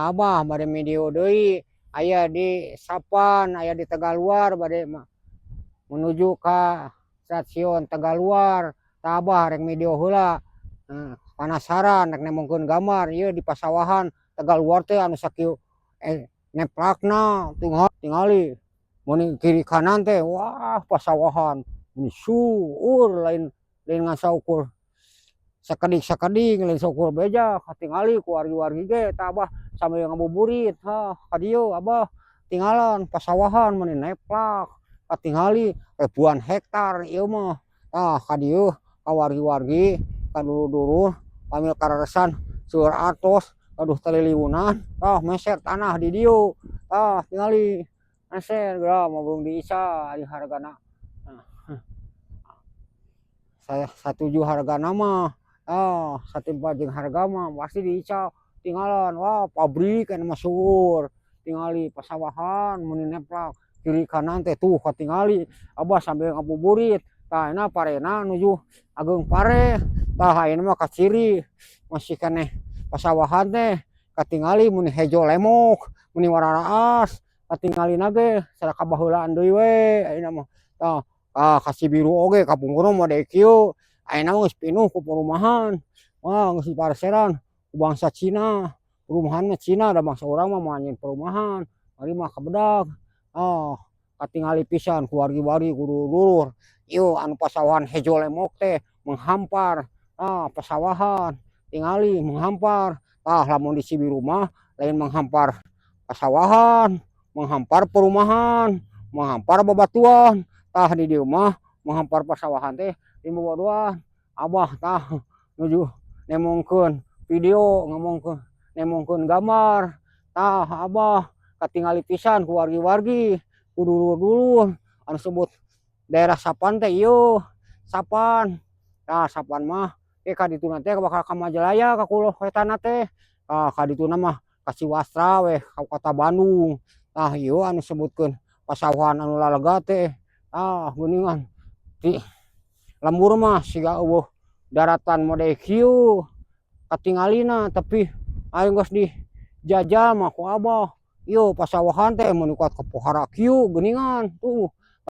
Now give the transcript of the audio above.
Tah, Abah bade video deui aya di Sapan, aya di Tegaluar, bade menuju ka Stasiun Tegaluar. Tah, Abah rek video heula. Penasaran rek nembongkeun gambar ieu di pasawahan Tegaluar teh anu sakieu neplakna. Tingali mun kiri kanan teh, wah, pasawahan meni seueur, lain lain ngan saukur sakedik-sakedik, lain saukur beja, katingali ku wargi-wargi ge. Tah, Abah sambil ngabuburit. Hah, ka dieu Abah tinggalan pasawahan meni neplak, katingali ribuan hektar ieu mah. Tah, ka dieu ka wargi-wargi, ka dulur-dulur, pami kaleresan seueur artos aduh taliliunan, tah meser tanah di dieu. Tah, tingali meser geura moal diical ari hargana. Saya satuju hargana mah. Ah, satimpal jeung harga mah pasti diical. Tinggalan, wah, pabrik anu mah seueur. Tingali pasawahan meni neplak kiri kanan teh, tuh katingali. Abah sambil ngabuburit. Tah, ayeuna parena nuju ageung pare. Tah, ayeuna mah kaciri masih keneh pasawahan teh katingali meni hejo lemok, meni wararaas katingalina ge saraka baheulaan deui we ayeuna mah. Tah, ah, ka Cibiru oge kapungkur mah model kieu, ayeuna mah geus pinuh ku perumahan. Wah, geus diparseran ku bangsa Cina. Perumahan mah Cina da bangsa urang mah moal nyieun perumahan, bari mah kabedag. Ah, katingali pisan ku wargi-wargi, ku dulur-dulur ieu anu pasawahan hejo lemok teh menghampar. Ah, pasawahan tingali menghampar. Tah, lamun di Cibiru mah lain menghampar pasawahan, menghampar perumahan, menghampar babatuan. Tah, di dieu mah menghampar pasawahan teh di bobodoan. Abah tah nuju nembongkeun video, ngomongkeun nembongkeun gambar. Tah, Abah katingali pisan ku wargi-wargi, ku dulur-dulur anu sebut daerah Sapan teh ieu Sapan. Tah, Sapan mah ka dituna teh bakal ka Majalaya ka kuloh wetanna teh. Tah, ka dituna mah ka Ciwastra weh ka kota Bandung. Tah, ieu anu sebutkeun pasawahan anu lalega teh. Tah, geuningan di lembur mah siga eueuh daratan model kieu katingalina, tapi ayeuna geus dijajah mah ku Abah. Ieu pasawahan teh mun kuat kapohara kieu geuningan tuh.